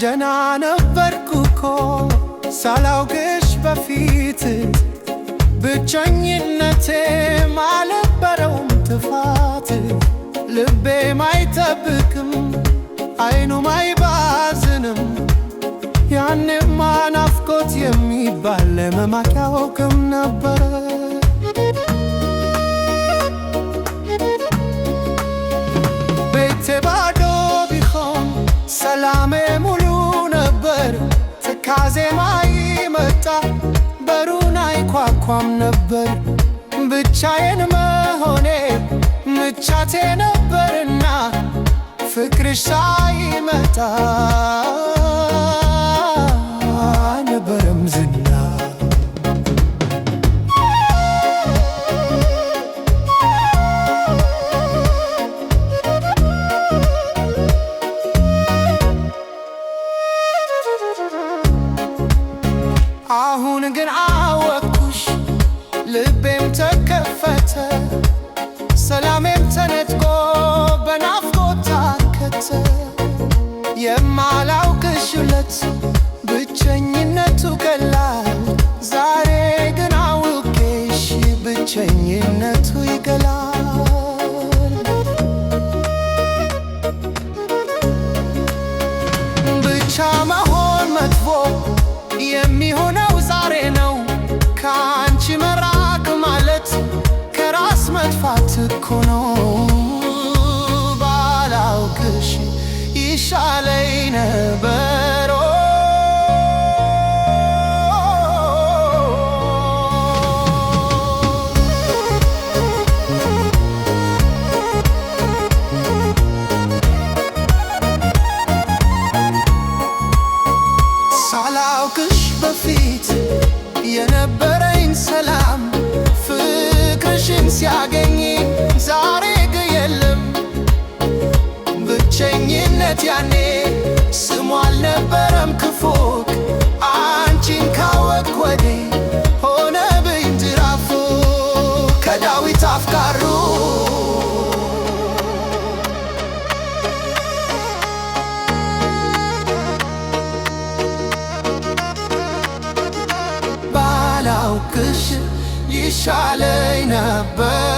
ደና ነበርኩ እኮ ሳላውቅሽ በፊት፣ ብቸኝነቴም አልነበረውም ጥፋት። ልቤም አይጠብቅም፣ አይኑም አይባዝንም፣ ያኔማ ናፍቆት የሚባል ህመም አያውቅም ነበር። ቤቴ ባዶ ቢሆን ሰላሜ ሙሉ ነበር። ትካዜ ማይመጣ በሩን አይኳኳም ነበር። ብቻዬን መሆኔ ምቻቴ ነበርና ፍቅርሽ ሳይመጣ ነበረም ዝና። አሁን ግን አወቅኩሽ፣ ልቤም ተከፈተ፣ ሰላሜም ተነጥቆ በናፍቆት ታከተ። የማላውቅሽ ዕለት ብቸኝነቱ ቀላል፣ ዛሬ ግን አውቄሽ ብቸኝነቱ ይገላል። ብቻ መሆን መጥፎ የሚሆነው ዛሬ ነው። ከአንቺ መራቅ ማለት ከራስ መጥፋት እኮ ነው። ባላውቅሽ ይሻለኝ ነበር። ሳላውቅሽ በፊት የነበረኝ ሰላም ፍቅርሽን ሲያገኝ ዛሬ ግን የለም። ብቸኝነት ያኔ ስሙ አልነበረም ክፉ፣ አንቺን ካወቅኩ ወዲህ ሆነብኝ ትራፉ። ከዳዊት አፍቃሩ ባላውቅሽ ይሻለኝ ነበር።